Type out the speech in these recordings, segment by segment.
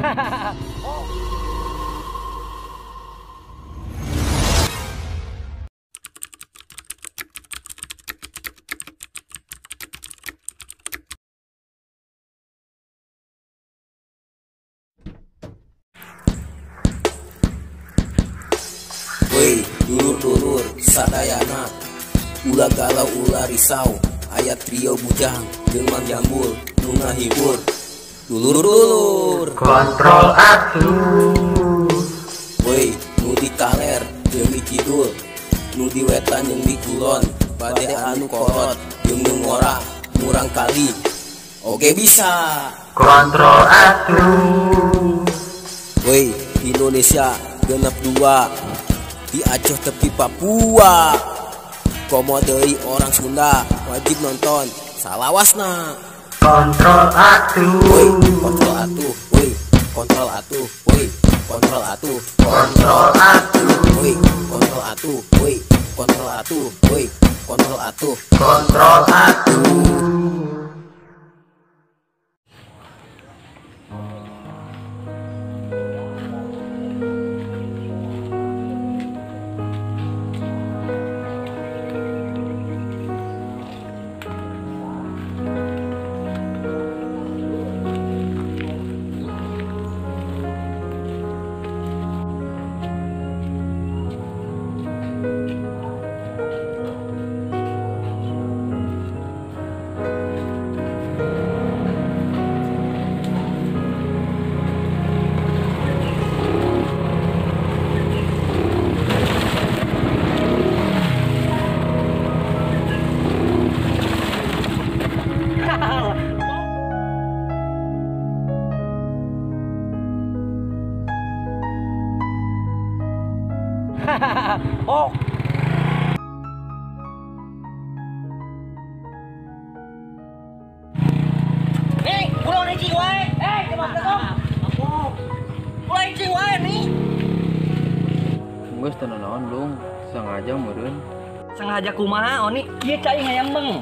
Woi, dulur-dulur sadayana, ulah galau ulah risau, aya trio bujang jeung Mang Jambul nu ngahibur. Dulur-dulur kontrol atuh. Woi, nu di kaler jeung di kidul, nu di wetan jeung di kulon, bade anu kolot jeung nu ngora murang kali. Oke bisa. Kontrol atuh. Woi, Indonesia genep 2. Di Aceh tepi Papua. Komo deui orang Sunda wajib nonton salawasna. Kontrol atuh. Woi, kontrol atuh. Woi, kontrol atuh. Woi, kontrol atuh. Kontrol atuh. Woi, kontrol atuh. Woi, kontrol atuh. Woi, kontrol atuh. Kontrol atuh. Oh. Nih, pulang licin wae. Eh, coba dong. Pulang licin wae nih. Geus teu naon dong, sengaja meureun. Sengaja kumaha oni? Ieu cai ngayembeng.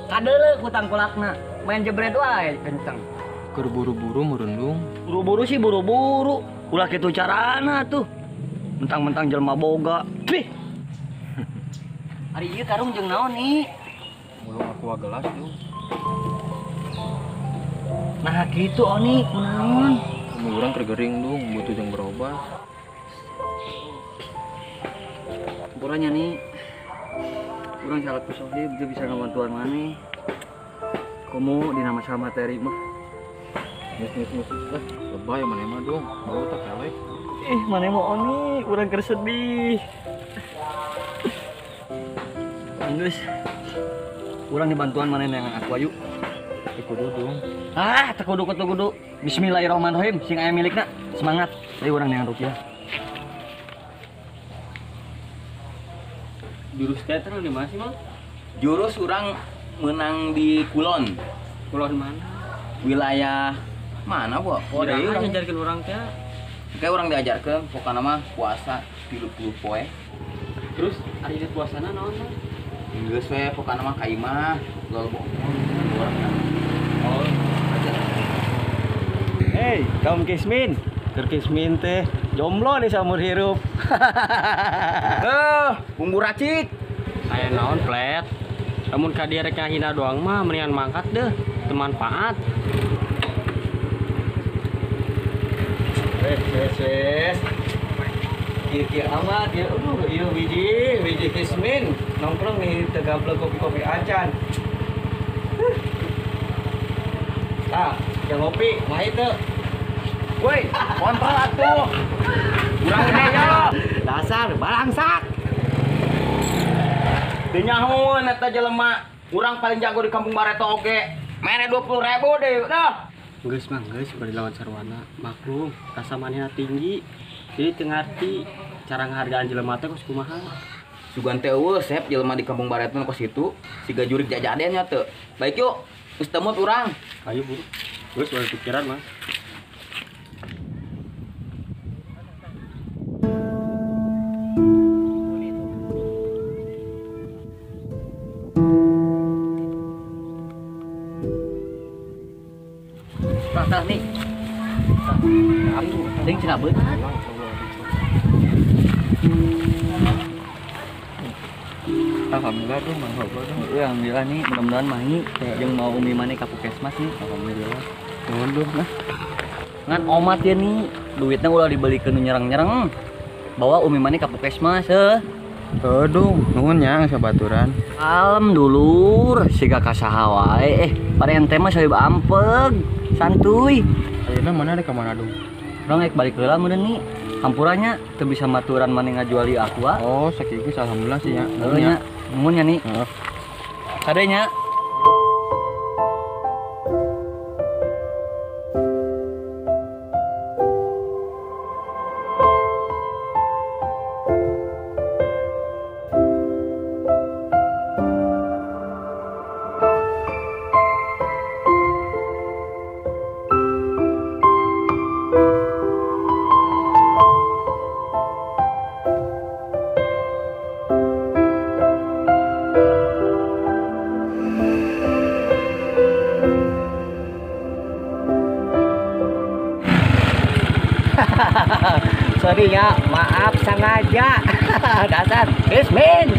Kadeuleu ku tangkulakna. Main jebret wae kenceng. Keur buru-buru meureun dong. Buru-buru sih buru-buru. Ulah kitu carana tuh. Mentang-mentang jelma boga. Bih. Ari ieu karung jeung naon nih? Mulung aqua gelas tuh. Nah kitu oni kunaon? Kamu urang keur gering dong, butuh jeung berobat. Kurangnya nih. Urang salah ku sohib teu bisa ngabantuan maneh. Komo dina masalah materi mah. Geus. Eh, lebay maneh mah dong, bau tak kelek. Ih, mana mau oni, urang keur sedih. Geus. Urang dibantuan maneh neangan aku ayu. Teu kudu dong. Ah, teu kudu teu kudu. Bismillahirrahmanirrahim, sing aya milikna. Semangat. Ayo urang neangan rupiah. Jurus teater di mana sih, Mang? Jurus urang menang di Kulon. Kulon mana? Wilayah mana, Bu? Oh, deui urang ngajarkeun urang teh. Kayak orang diajarkan, pokoknya mah puasa 30 poe. Terus ari di puasana naon mah? Geus we pokokna mah ka imah, lol bohong urang. Oh, aja. Hey, kaum Kismin. Keur Kismin teh jomblo nih saumur hirup. Heuh, bumbu racik. Aya naon plet? Lamun ka dieu rek ngahina doang mah mendingan mangkat deh, teu manfaat. Wes. Kieu-kieu amat ya. Aduh, ieu biji Kismin nongkrong nih teu gablek kopi-kopi acan. Tah, yang ngopi, mah itu. Woi, kontrol atuh. Urang ya. Dasar balangsak. Teu nyahoeun eta jelema. Urang paling jago di kampung Bareto oge. Mere 20.000 deui, dah. Geus mah geus bari lawan sarwana. Maklum, rasa manehna tinggi. Jadi teu ngarti cara ngahargaan jelema teh kos kumaha. Sugan teh eueuh sep jelema di kampung Bareto kos kitu, siga jurig jajaden nya teu. Baik yuk, geus temut urang. Ayo buru. Geus bari pikiran mah. Tah nih. Ting cenah beunat. Alhamdulillah dong, mang hobo dong. Iya, alhamdulillah nih, mudah-mudahan mahi jeung mau umi maneh ka puskesmas nih. Alhamdulillah. Nuhun dong nah. Ngan omat ya nih, duitnya ulah dibelikeun nu nyerang-nyerang. Bawa umi maneh ka puskesmas heuh. Heuh dong, nuhun nya sabaturan. Kalem dulur, siga ka saha wae. Parente mah soib ampeg, santuy. Ayeuna mana rek ka mana dong? Urang rek balik heula meureun nih. Hampuranya teu bisa maturan maneh ngajuali aku ah. Oh, sakieu geus alhamdulillah sih nya. Heuh nya. Nuhun nya nih. Heeh. Kade nya. Sorry ya, maaf sengaja. Dasar Ismin.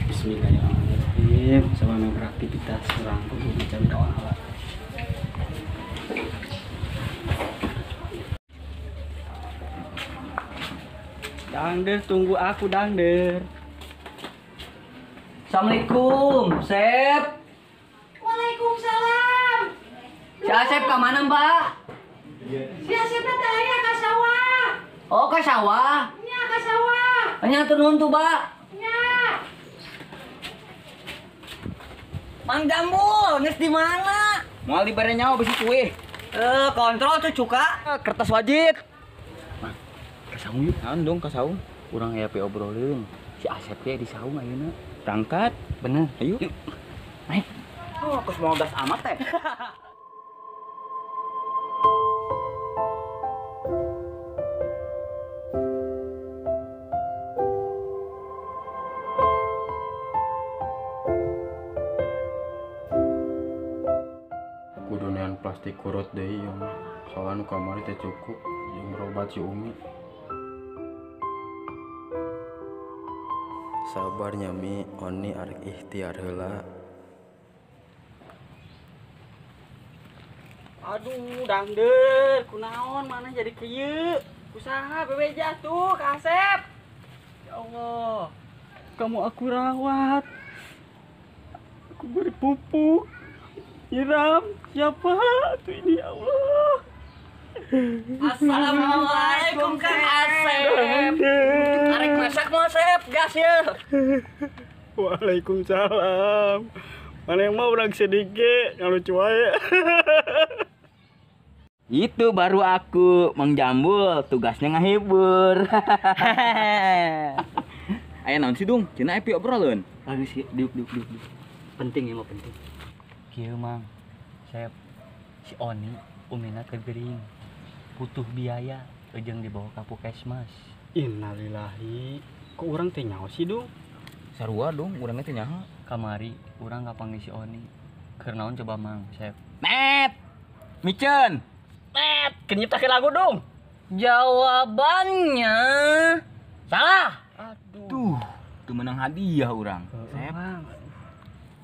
Bismillahirrahmanirrahim. Selama beraktivitas kurang kudu maca doa. Dangder, tunggu aku Dangder. Assalamualaikum, Sep. Waalaikumsalam. Si Asep ke mana, Mbak? Si Asep teh aya ka sawah. Oh, ka sawah. Nya ka sawah. Nya atur nuhun tuh, Mbak. Nya. Mang Jambul, geus di mana? Moal dibere nyawa bisi cuy. Kontrol tuh cuka, kertas wajib. Mang, ka saung yuk. Naon dong ka saung? Urang aya pe obrolin. Si Asep teh di saung ayeuna. Berangkat. Bener. Ayo. Yuk. Naik. Oh, kos mau gas amat teh. Kudunean plastik kurut deui ieu mah. Soalna nu kamari teh cukup jeung berobat si Umi. Sabar nya Mi, Oni arek ikhtiar heula. Aduh, Dangder, kunaon mana jadi kieu? Kusaha bebeja tuh ka Asep. Ya Allah, kamu aku rawat. Aku beri pupuk. Nyiram, siapa tuh ini ya Allah. Assalamualaikum Kang Asep. Arek masak mau Asep, gas ya. Waalaikumsalam. Mana yang mau orang sedikit, yang lucu aja. Itu baru aku, Mang Jambul, tugasnya ngahibur. Aya naon sih dung? Cenah epi obrolan. Lagi sih, diuk diuk diuk. Penting ya mau penting. Kieu Mang, saya si Oni umina keur gering. Butuh biaya ejeng dibawa ka puskesmas. Innalillahi. Kok urang teh nyaho sih dung? Sarua dong, urangnya teh nyaho. Kamari urang kapanggih si Oni. Keur naon coba Mang, Sep? Net. Miceun. Net, keur nyiptakeun lagu dong. Jawabannya salah. Aduh, tuh menang hadiah urang. Sep.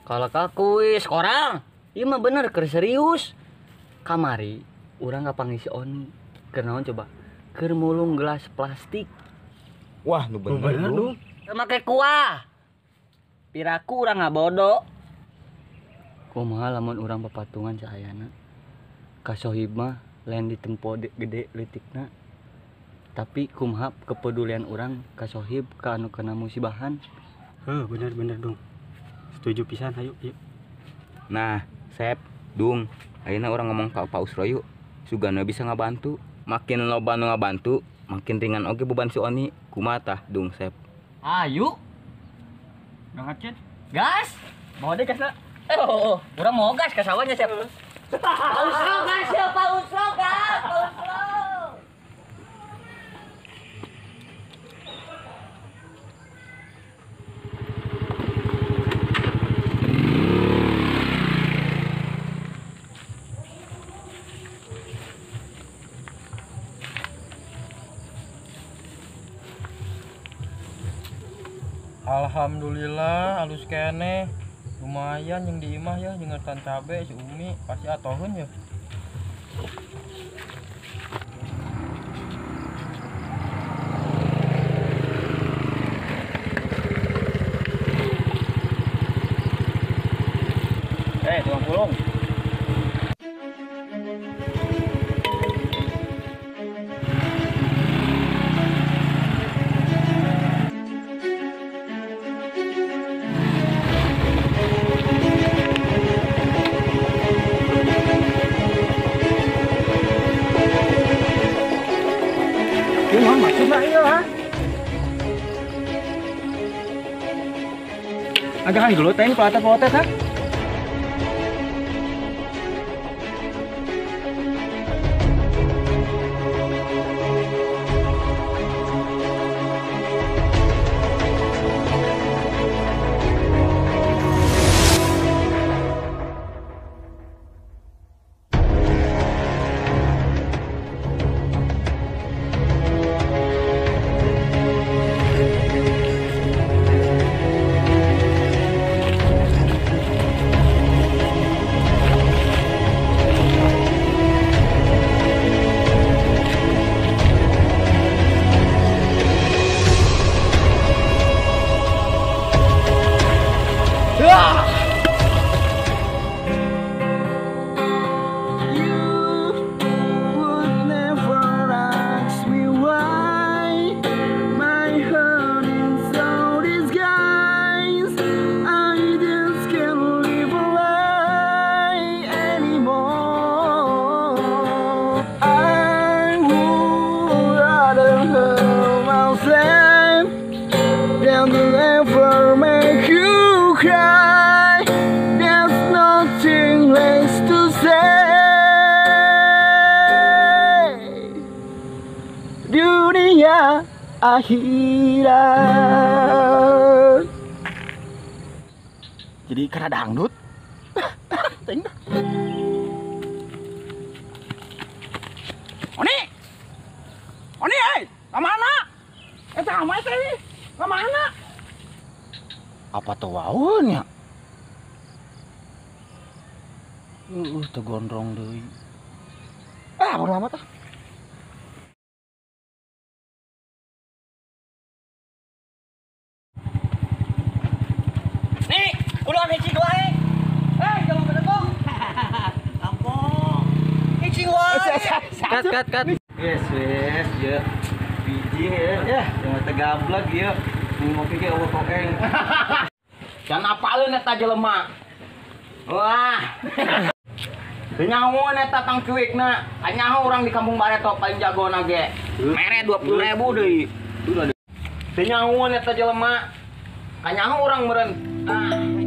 Kalau kakuis korang, ieu mah bener keur serius. Kamari urang kapanggih si Oni. Keur naon coba? Keur mulung gelas plastik. Wah, nu bener dong. Make kuah. Piraku urang ngabodo. Kumaha lamun urang papatungan saayana. Ka sohib mah lain ditempo gede leutikna. Tapi kumaha kepedulian urang ka sohib ka anu kena musibahan. Heuh, bener-bener dong. Setuju pisan, ayo, yuk. Nah, Sep, Dung, ayeuna urang ngomong ka Pak Usro yuk. Sugana bisa ngabantu. Makin loba nu ngabantu, makin ringan oge beban si Oni. Kumaha tah, Dung Sep? Ayo. Banget. Gas. Mau deh gasna. Oh, urang mau gas ka sawahnya, Sep. Pak Usro gas ya, Pak Usro gas, Pak Usro. Alhamdulillah halus kene. Lumayan yang di imah ya jengetan cabe si Umi pasti atohun ya. Tukang pulung. Agahan dulu teh pelotet-pelotet ha. Dunia akhirat. Jadi karena dangdut. Oni, Oni, kemana? Sama teh, kemana? Apa tuh waun ya? Tegondrong deui. Ah, bodo amat ah. Nih, udah hiji wae. Jangan bedegong. Ampun. Hiji wae. Cut, cut, cut. Yes, yes, ya. Biji ya. Ya, yang tegablek ya. Ngopi ge eueuh kokeng. Jangan apaleun eta jelema. Wah. Teu nyaho eta tangcuikna. Kanyaho urang di kampung Bareto paling jagona ge. Mere 20.000 deui. Teu nyaho eta jelema. Kanyaho urang meureun. Ah.